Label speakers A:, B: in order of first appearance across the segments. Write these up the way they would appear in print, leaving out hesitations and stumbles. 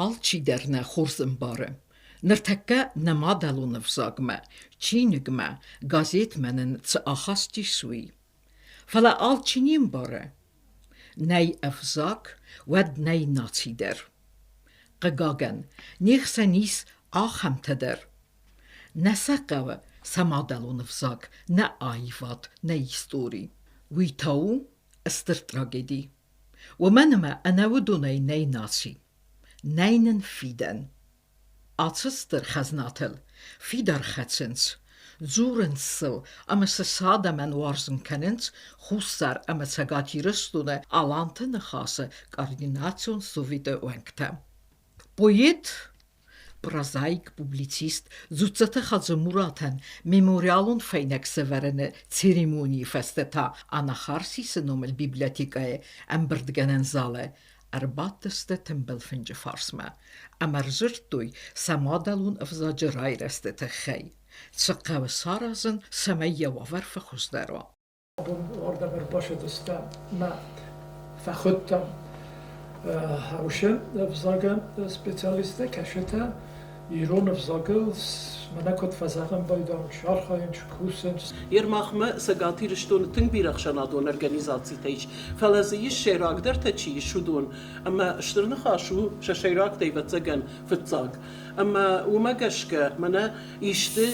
A: Алчидӕр нӕ хорз ӕмбары, ныртӕккӕ нӕ мадӕлон ӕвзагмӕ, чиныгмӕ, газетмӕ нын цы ахаст ис, уый. Фӕлӕ алчи не мбары, нӕй ӕвзаг, уӕд нӕй наци дӕр. Хъыгагӕн, не хсӕн ис ахӕмтӕ дӕр. Нӕ сӕ хъӕуы сӕ мадӕлон ӕвзаг, нӕ аивад, нӕ истори. Уый та у стыр трагеди. Уымӕн ӕмӕ ӕнӕ уыдонӕй нӕй наци, нӕй нын фидӕн. Ацы стыр хӕзнатыл фидар хӕцынц, дзурынц сыл ӕмӕ сӕ цы адӕмӕн уарзын кӕнынц Хуссар ӕмӕ Цӕгат Ирыстоны Аланты Ныхасы координацион советы уӕнгтӕ. Поэт, прозаик, публицист Дзуццаты Хадзымуратӕн мемориалон фӕйнӕг сӕвӕрыны церемонийы фӕстӕ та Анахарсисы номыл библиотекӕйы ӕмбырдгӕнӕн залы ӕрбадтысты тымбыл фынджы фарсмӕ ӕмӕ ӕрдзырдтой сӕ мадӕлон ӕвзаджы райрӕзты тыххӕй, цы хъӕуы саразын, цӕмӕй йӕ уавӕр фӕхуыздӕр уа.
B: Абон уардӕм ӕрбацыдыстӕм мӕ фӕхуыдтам хаусы ӕвзагы специалисттӕ, кӕсытӕ ирон ӕвзагыл мӕнӕ куыд фӕзӕгъӕм байдӕм, чи архайынц, чи кусынц.
C: Ермахмӕ Цӕгат Ирыстоны тынг бирӕ ӕхсӕнадон организацитӕ ис, фӕлӕ дзы ис сӕйрагдӕртӕ чи ис, уыдон. Ӕмӕ стыр ныхас у сӕ сӕйрагдӕй, ӕвӕццӕгӕн, фыццаг. Ӕмӕ уымӕ гӕсгӕ мӕнӕ исты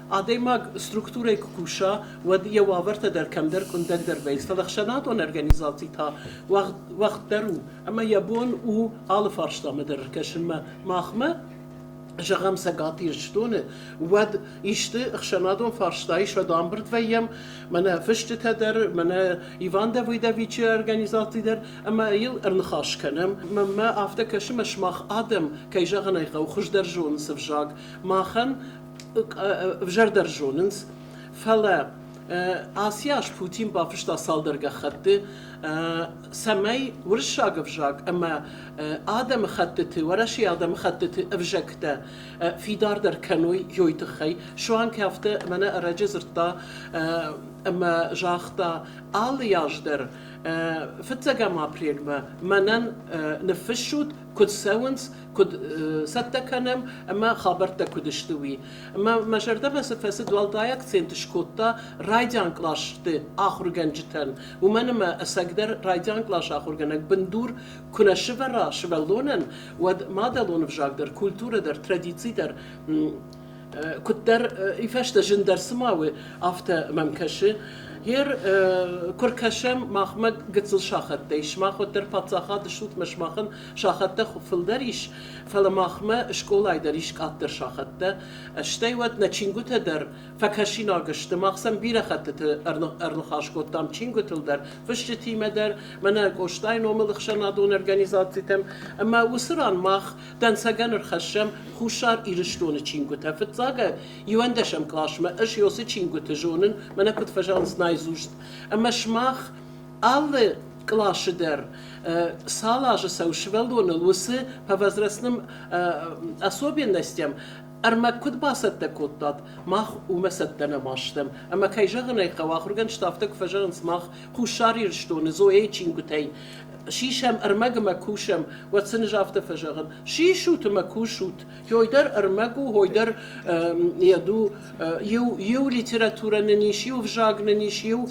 C: Адӕймаг структурӕйы куы куса, уӕд йӕ уавӕртӕ дӕр кӕмдӕр къуындӕгдӕр вӕййынц, фӕлӕ ӕхсӕнадон организаци та уӕгъддӕр у ӕмӕ йӕ бон у алы фарстамӕ дӕр ӕркӕсынмӕ. Махмӕ, зӕгъӕм, Цӕгат Ирыстоны, уӕд исты ӕхсӕнадон фарста ис, уӕд ӕмбырд вӕййӕм, мӕнӕ фысджытӕ дӕр, мӕнӕ Иван Давыдовичы организаци дӕр, ӕмӕ йыл ӕрныхас кӕнӕм. Мӕнмӕ афтӕ кӕсы, ӕмӕ сымах адӕм, кӕй зӕгъын ӕй хъӕуы, хуыздӕр зонынц ӕвзаг. Махӕн ӕвзӕрдӕр зонынц, фӕлӕ ацы аз Путин бафыста цалдӕр гӕххӕтты, цӕмӕй уырыссаг ӕвзаг ӕмӕ адӕмыхӕттыты, Уӕрӕсейы адӕмыхӕттыты ӕвзӕгтӕ фидардӕр кӕной ёй тыххӕй. Суанг афтӕ мӕнӕ ӕрӕджы дзырдта ӕмӕ загъта, алы аз дӕр фыццӕгӕм апрельмӕ мӕнӕн ныффыссут, куыд цӕуынц, куыд цӕттӕ кӕнӕм ӕмӕ хабӕрттӕ куыд сты, уый. Ӕмӕ мӕ зӕрдӕмӕ цы фӕцыд, уӕлдай акцент скодта райдиан кълӕсты ахуыргӕнджытӕн, уымӕн ӕмӕ ӕцӕгдӕр райдиан къласы ахуыргӕнӕг бындур куы нӕ сывӕра сывӕллонӕн, уӕд мадӕлон ӕвзаг дӕр, культурӕ дӕр, традици дӕр куыддӕр и фӕстӕ зындӕр цыма у, афтӕ мӕм кӕсы. Ер куы ркӕсӕм махмӕ гыццыл сахӕттӕй, сымах уӕддӕр паддзахады стут мӕ сымахӕн сахӕттӕ фылдӕр ис, фӕлӕ махмӕ скъолайы дӕр ис къаддӕр сахӕттӕ. Стӕй уӕд нӕ чингуытӕ дӕр фӕкӕсинаг сты. Мах сӕм бирӕ хӕттыты ӕрныхас кодтам чингуытыл дӕр, фысджытимӕ дӕр, мӕнӕ Къостайы номыл ӕхсӕнадон организацитӕм. Ӕмӕ уыцы ран мах дӕнцӕгӕн ӕрхӕссӕм Хуссар Ирыстоны чингуытӕ. Фыццаг иуӕндӕсӕм къласмӕ ӕз уыцы чингуыты зонын, мӕнӕ куыд фӕзӕгъынц наизусть. Ӕмӕ сымах алы къласы дӕр цал азы цӕуы сывӕллоныл, уыцы по возрастным особенностям ӕрмӕг куыд бацӕттӕ кодтат, мах уымӕ цӕттӕ нӕма стӕм. Ӕмӕ кӕй зӕгъын ӕй хъӕуы, ахуыргӕнджытӕ афтӕ куы фӕзӕгъынц, мах Хуссар Ирыстоны Зояйы чингуытӕй сисӕм ӕрмӕг ӕмӕ кусӕм, уӕд сын ӕз афтӕ фӕзӕгъын, сисут ӕмӕ кусут, хой дӕр ӕрмӕг у, хой дӕр йед у, иу, иу литературӕ нын ис, иу ӕвзаг нын ис, иу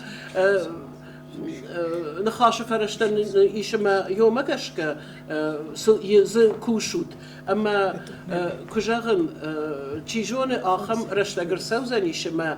C: ныхасы фӕрӕзтӕ ис ӕмӕ ёмӕ гӕсгӕ дзы кусут. Ӕмӕ куы зӕгъын, чи зоны, ахӕм рӕстӕг ӕрцӕудзӕнис ӕмӕ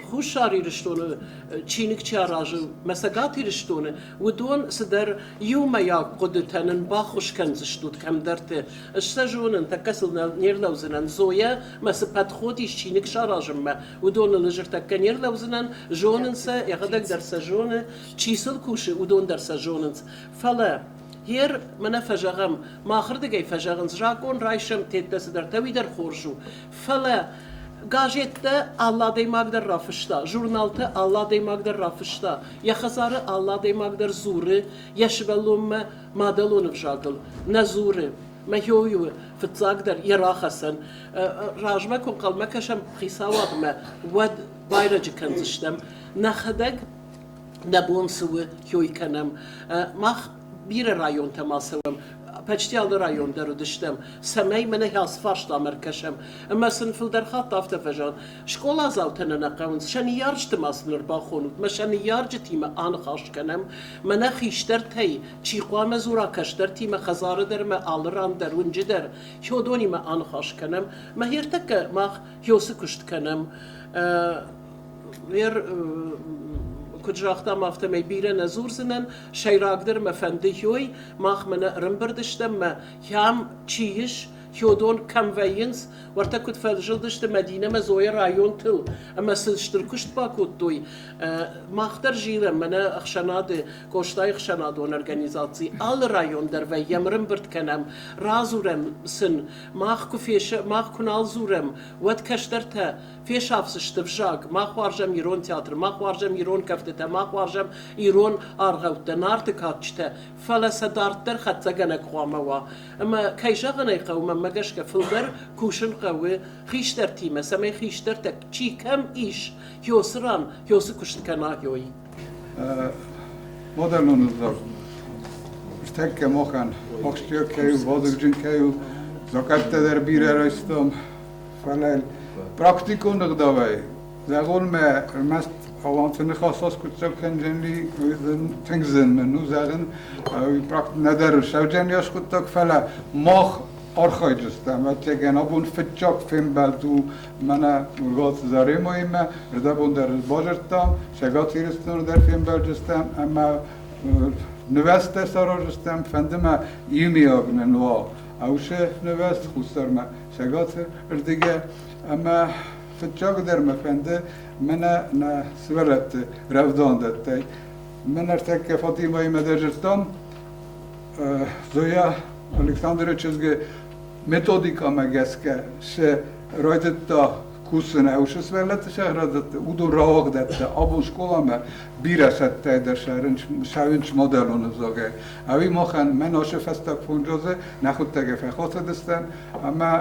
C: Хуссар Ирыстоны чиныг чи аразы мӕ Цӕгат Ирыстоны, уыдон цыдӕр иумӕйаг хъуыдытӕ нын баххуыс кӕндзыстут кӕмдӕрты. Ӕз сӕ зонын, тӕккӕ сыл не рлӕудзынӕн. Зоя мӕ цы подход ис чиныг саразынмӕ, уыдоныл ӕз ӕртӕккӕ не рлӕудзынӕн, зонын сӕ, йӕхӕдӕг дӕр сӕ зоны, чи сыл кусы, уыдон дӕр сӕ зонынц. Фӕлӕ Гъер мӕнӕ фӕзӕгъӕм, махырдыгӕй фӕзӕгъынц, закъон райсӕм, теттӕ цыдӕртӕ, уый дӕр хорз у. Фӕлӕ Газеттӕ алы адӕймаг дӕр рафыста, журналтӕ алы адӕймаг дӕр рафыста, йӕ хӕдзары алы адӕймаг дӕр дзуры йӕ сывӕллонмӕ мадӕлон ӕвзагыл, нӕ дзуры. Мӕ хо-иу фыццагдӕр йӕ рахӕцӕн. Размӕ куы ӕнхъӕлмӕ кӕсӕм хицауадмӕ, уӕд байрӕджы кӕндзыстӕм. Нӕхӕдӕг нӕ бон цы у, хой кӕнӕм. Мах бирӕ районтӕм ацӕуӕм, почти алы район дӕр уыдыстӕм, цӕмӕй мӕнӕ ацы фарстамӕ ӕркӕсӕм. Ӕмӕ сын фылдӕр хатт афтӕ фӕзӕгъын, скъоладзаутӕ нӕ нӕ хъӕуынц, сӕ ныййарджыты ма сын ӕрбахонут, мӕ сӕ ныййарджытимӕ аныхас кӕнӕм, мӕнӕ хистӕртӕй чи хъуамӕ дзура кӕстӕртимӕ хӕдзары дӕр ӕмӕ алы ран дӕр, уынджы дӕр, хёдонимӕ аныхас кӕнӕм. Мӕ ӕртӕккӕ мах хёсы куыст кӕнӕм. Ер куыд загътам, афтӕмӕй бирӕ нӕ дзурдзынӕн. Сӕйрагдӕр мӕ фӕнды хёй, мах мӕнӕ ӕрӕмбырд стӕм, мӕ хӕм чи ис, хёдон кӕм вӕййынц, уӕртӕ куыд фӕзылдысты Мӕдинӕмӕ Зоя районтыл ӕмӕ цы стыр куыст бакодтой, мах дӕр зилӕм мӕнӕ ӕхсӕнады, Къостайы ӕхсӕнадон организаци алы район дӕр вӕййӕм, ӕрӕмбырд кӕнӕм, радзурӕм сын, мах куы фесӕ, мах куы нал дзурӕм, уӕд кӕстӕртӕ фесафдзысты взаг, мах уарзӕм ирон театр, мах уарзӕм ирон кӕфтытӕ, мах уарзӕм ирон аргъӕуттӕ, Нарты кадджытӕ, фӕлӕ сӕ дарддӕр хӕццӕгӕнӕг хъуамӕ уа. Ӕмӕ, кӕй зӕгъын ӕй хъӕуы, мӕнмӕ гӕсгӕ фылдӕр кусын хъӕуы хистӕртимӕ, цӕмӕй хистӕртӕ чи кӕм ис, хёцы ран, хёцы куыст кӕна хёй.
D: Мадӕлон ӕвзаг ӕртӕккӕ махӕн ахсджиаг кӕй у, вазыгджын кӕй у, закъӕттӕ дӕр бирӕ райстам, фӕлӕ практикон ӕгъдауӕй зӕгъон мӕ ӕрмӕст аланты ныхас аскъуыддзаг кӕндзӕни, тынг зын мын у зӕгъын, нӕдӕр сӕвджӕни аскъуыддзаг, фӕлӕ мах архайдзыстӕм, ӕвӕццӕгӕн абон фыццаг фембӕлд у мӕнӕ Мургаты Заремоимӕ, рдӕбон дӕр базыдтам, Цӕгат Ирыстоны дӕр фембӕлдыстӕм ӕмӕ нывӕзтӕ сараздзыстӕм, фӕнды мӕ иумиаг нын уа Аусы нывӕзт Хуссармӕ Цӕгаты рдыгӕй ӕмӕ фыццагдӕр мӕ фӕнды мӕнӕ нӕ сывӕллӕтты рӕвдауӕндӕттӕй. Мӕн ӕртӕккӕ Фатимӕимӕ дӕр зыдтам, Зоя Александры чызгы методикӕмӕ гӕсгӕ сӕ райдыдта кусын ӕвсы сывӕллӕтты сӕхрӕдзӕтты, уыдон рауагъдӕттӕ абон скъоламӕ бирӕ цӕттӕй дӕр сӕрынч мадӕлон ӕвзагӕй. Ӕви махӕн мӕн ашы фӕстаг фондз азы нӕхуыдтӕгӕй фӕхӕцыдыстӕм ӕмӕ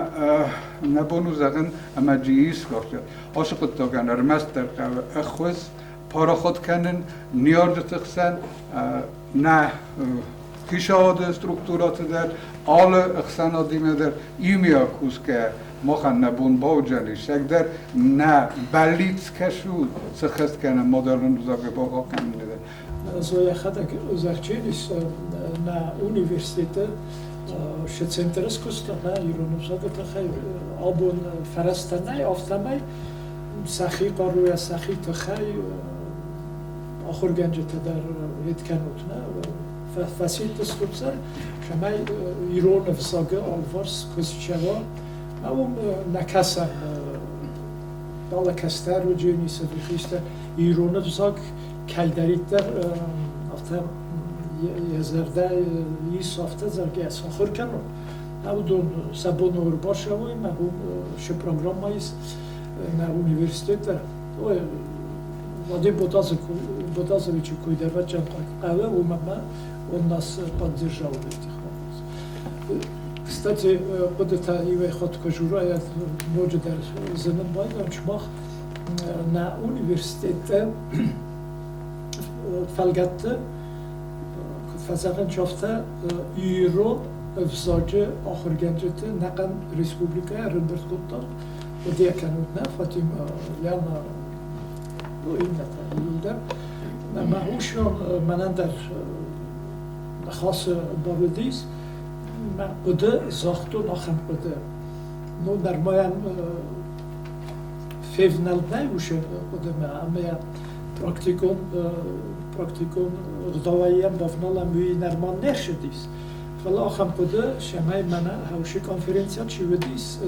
D: нӕ бон у зӕгъын, ӕмӕ джиис Ашы хъуыддагӕн ӕрмӕстдӕр хъӕуы ӕххуыс, парахат кӕнын ныййарджыты хсӕн, нӕ хицауады структурӕты дӕр, алы ӕхсӕнадимӕ дӕр иумиаг кусгӕ махӕн нӕ бон бауыдзӕнис, сӕгдӕр нӕ бӕллиц кӕсут, сыххӕст кӕнӕм мадӕлон ӕвзагы бахъахъхъӕныны дӕр.
B: Зоя йӕхӕдӕг зӕгъджын ис нӕ университеты шы центры скуыста нӕ ирон ӕвзагы тыххӕй абон фӕрӕзтӕ нӕй, афтӕмӕй сӕхи хъаруйӕ, сӕхи тыхӕй ахуыргӕнджытӕ дӕр ед кӕнут нӕ фӕсидтыстут сӕ, цӕмӕй ирон ӕвзагы алыварс куыст цӕуа. Уым нӕ кӕсӕм алы кӕстӕр уыджени хистӕр ирон ӕвзаг кӕйдӕриддӕр афтӕ йӕ зӕрдӕ ис, афтӕ зӕгъгӕ, сахуыр кӕнон. Уыдон сӕ бон ӕрбацӕуой, мӕ уым шы программӕ ис нӕ университеты. Ой, Вадим Ботазовичы кой дӕр хъӕуы, уымӕн ӕмӕ он нас поддержал в этих вопросах. Кстати, хъуыдытӕ иуӕй хатт куы журайӕ ноджыдӕр зынын байдам, сымах нӕ университетты фӕлгӕтты, куыд фӕзӕгъынц, афтӕ ирон ӕвзаджы ахуыргӕнджыты нӕхъӕн республикӕйы ӕрӕмбырд кодтам. Хъуыдыйӕ кӕнут нӕ, Фатима, Лиана, ну, иннӕтӕ иууылдӕр. Ӕмӕ уыщон мӕнӕн дӕр ныхасы бар уыдис. Мӕ хъуыды загътон ахӕм хъуыды. Ну, нырмайӕн февнӕлд нӕй уыцы хъуыдымӕ ӕмӕ практикон практикон ӕгъдауӕй йӕм бавналӕм, уый нырма не рцыдис. Фӕлӕ ахӕм хъуыды, цӕмӕй мӕнӕ Хӕусы конференцийӕн чи уыдис,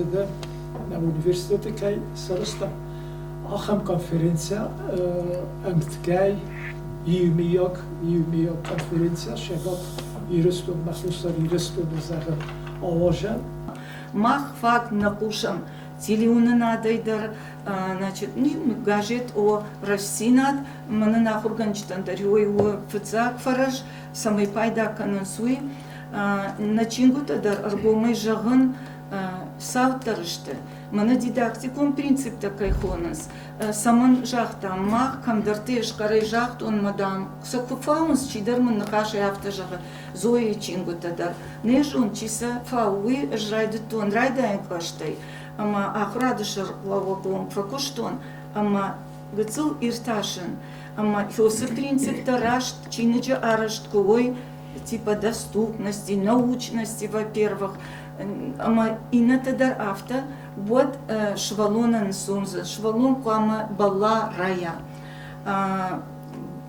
B: нӕ университеты кӕй сарӕзта, ахӕм конференцийӕ ӕмткӕй иумиаг иумиаг конференцийӕ Цӕгат Ирыстонмӕ, Хуссар Ирыстоны зӕгъӕм, ауазӕм.
E: Мах фаг нӕ хъусӕм. Телеуынынадӕй дӕр, значит, газет о Рӕстдзинад, мӕнӕн ахуыргӕнджытӕн дӕр уый у фыццаг фӕрӕз, цӕмӕй пайда кӕнынц, уый. Нӕ чингуытӕ дӕр ӕргомӕй зӕгъын цауддӕр сты. Мӕнӕ дидактикон принциптӕ кӕй хонынц, цӕмӕн загътам, мах кӕмдӕрты схъӕрӕй загътон мӕ, дам, сӕ куы фауынц, чидӕр мын ныхасӕй афтӕ зӕгъы, Зояйы чингуытӕ дӕр. Не зон, чи сӕ фауы, уый ӕз райдыдтон райдайӕн кълӕстӕй ӕмӕ ахуырады сӕргълӕууӕгон фӕкуыстон ӕмӕ гыццыл иртасын. Ӕмӕ уыцы принциптӕ раст чиныджы арӕзт куы уой, типа доступности, научности, во-первых, ӕмӕ иннӕтӕ дӕр афтӕ, уӕд сывӕллонӕн ссондзӕн, сывӕллон хъуамӕ бӕлла райа.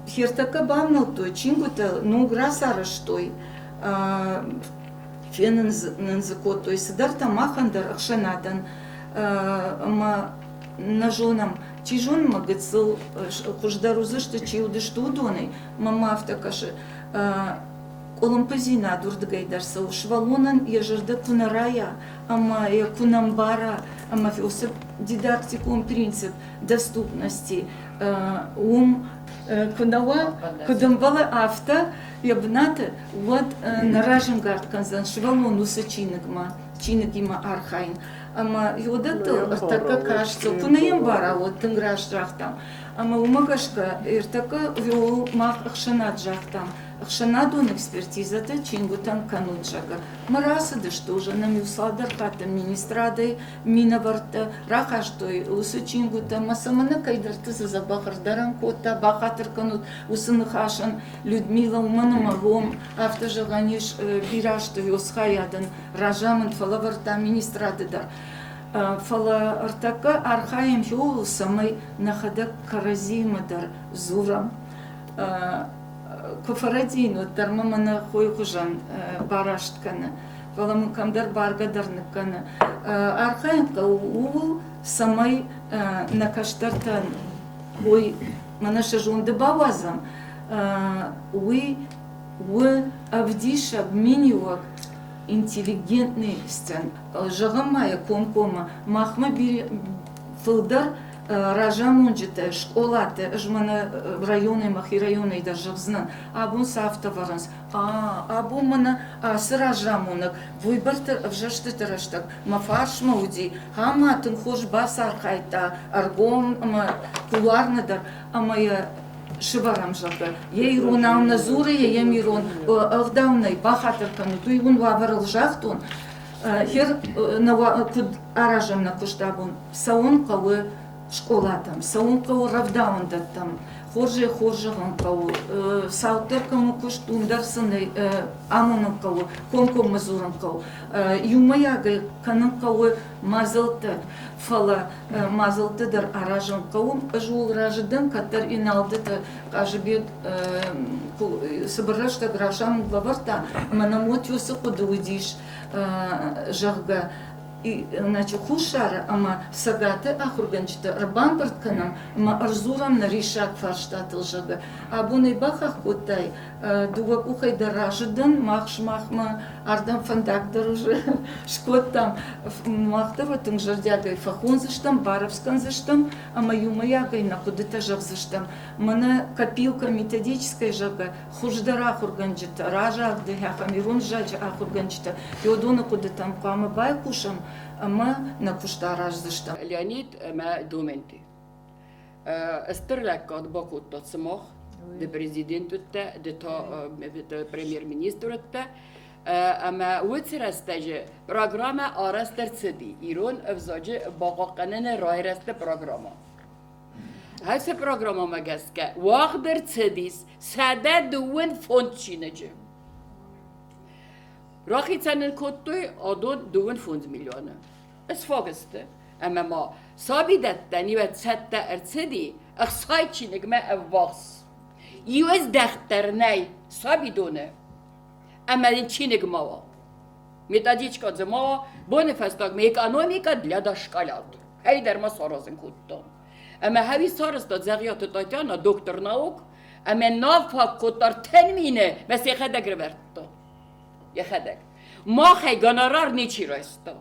E: Хертӕккӕ бавнӕлдтой, чингуытӕ ног рацарӕзтой, фенын нын дзы кодтой цыдӕртӕ махӕн дӕр, ӕхсӕнадӕн. Ӕмӕ нӕ зонӕм, чи зоны мӕ гыццыл хуыздӕр уыдзысты, чи уыдысты уыдонӕй, мӕнмӕ афтӕ кӕсы. Къуылымпыдзинад уырдыгӕй дӕр цӕуы. Сывӕллонӕн йӕ зӕрдӕ куы нӕ райа ӕмӕ йӕ куы нӕ мбара, ӕмӕ уыцы дидактикон принцип доступности уым куы нӕ уа, куыд ӕмбӕлы, афтӕ йӕ бынаты, уӕд нӕ разӕнгард кӕндзӕн сывӕллон уыцы чиныгмӕ, чиныгимӕ архайын. Ӕмӕ уыдӕттыл ӕртӕккӕ каст, куы нӕ йӕм бара, уӕд тынг раст загътам. Ӕмӕ уымӕ гӕсгӕ ӕртӕккӕ мах ӕхсӕнад загътам, ӕхсӕнадон экспертизӕтӕ чингуытӕн кӕнут, зӕгъгӕ. Мӕ рацыдысты уже нӕм иу цалдӕр хатты министрадӕй минӕвӕрттӕ рахастой уыцы чингуытӕ ӕмӕ сӕ мӕнӕ кӕйдӕрты дзы дзӕбӕх ӕрдӕрӕн кодта, бахатыр кӕнут уыцы ныхасӕн, Людмила, уымӕн ӕмӕ гом, афтӕ зӕгъӕн ис, бирӕ азты хайадӕн разамынд фӕлӕвӕрдта министрады дӕр. Фӕлӕ ӕртӕккӕ архайӕм ууыл, цӕмӕй нӕхӕдӕг кӕрӕдзиимӕ дӕр дзурӕм. Куы фӕрӕдийын, уӕддӕр мӕ мӕнӕ хойы хуызӕн бараст кӕны. Фӕлӕ мын кӕмдӕр баргӕ дӕр ныккӕны. Архайын хъӕуы ууыл, цӕмӕй нӕ кӕстӕртӕн уый мӕнӕ сӕ зонды бауадзӕм, уый у ӕвдисӕг миниуӕг интеллигентный стӕн. Зӕгъӕм ма йӕ комкоммӕ, махмӕ фылдӕр разамонджытӕ, скъолатӕ, ӕз мӕнӕ районӕй, мӕхи районӕй дӕр зӕгъдзынӕн, абон сӕ афтӕ вӕрынц, абон мӕнӕ ацы разамонӕг выборты ӕвзӕрстыты рӕстӕг мӕ фарсмӕ уыди, ӕмӕ тынг хорз бацархайдта ӕргом ӕмӕ кулуарны дӕр, ӕмӕ йӕ сывӕрӕм, зӕгъгӕ, йӕ иронау нӕ дзуры, йӕ йӕм ирон ӕгъдау нӕй, бахатыр кӕнут, уый уын уавӕрыл загътон. Хер куыд аразӕм нӕ куыст абон? Цӕуын хъӕуы скъолатӕм, цӕуын хъӕуы рӕвдауӕндӕттӕм, хорзӕй хорз зӕгъын хъӕуы, цауддӕр кӕм у куыст, уым дӕр сын амонын хъӕуы, комкоммӕ дзурын хъӕуы. Иумӕйагӕй кӕнын хъӕуы мадзӕлттӕ, фӕлӕ мадзӕлттӕ дӕр аразын хъӕуы. Ӕз ууыл разы дӕн, кӕддӕр Иналдыты Хъазыбег цыбыр рӕстӕг разамынд лӕвӕрдта, ӕмӕ нӕм уӕд уыцы хъуыды уыдис, зӕгъгӕ, значит, Хуссары ӕмӕ Цӕгаты ахуыргӕнджытӕ ӕрбамбырд кӕнӕм ӕмӕ ӕрдзурӕм нӕ риссаг фарстатыл, зӕгъгӕ. Абон ӕй бахахх кодтай, дыууӕ къухӕй дӕр разы дӕн, мах сымахмӕ ардӕм фӕндаг дӕр уже скодтам. Мах дӕр уӕ тынг зӕрдиагӕй фӕхондзыстӕм, барӕвдз кӕндзыстӕм ӕмӕ иумӕйагӕй нӕ хъуыдытӕ зӕгъдзыстӕм. Мӕнӕ копилка методическая, зӕгъгӕ, хуыздӕр ахуыргӕнджытӕ, разагъды ахӕм ирон взаджы ахуыргӕнджытӕ, уыдоны хъуыдытӕм хъуамӕ байхъусӕм ӕмӕ нӕ куыст араздзыстӕм.
F: Леонид ӕмӕ Доменти. Стыр лӕггад бакодтат сымах, ды президент уыдтӕ, ды та премьер-министр уыдтӕ. Ӕмӕ уыцы рӕстӕджы программӕ арӕзт ӕрцыди ирон ӕвзаджы бахъахъхъӕныны райрӕзты программӕ. Ацы программӕмӕ гӕсгӕ уагъд ӕрцыдис 125 чиныджы. Рахицӕн ын кодтой адон 25 миллионы. Сфаг сты. Ӕмӕ ма сабидӕттӕн иуӕд цӕттӕ ӕрцыди ӕхсай чиныгмӕ ӕввахс. Иу здӕхт дӕр нӕй сабидоны, ӕмӕ йын чиныг ма уа. Методичка дзы ма уа, боны фӕстагмӕ экономика для дошколят. Ӕй дӕр ма саразын кодта. Ӕмӕ хӕви сарӕзта Дзӕгъиаты Татьяна, доктор наук, ӕмӕ нал фаг кодта 3 000-ы, мӕ сӕхӕдӕг рывӕрдта. Йӕхӕдӕг. Махӕй гонорар ничи райста.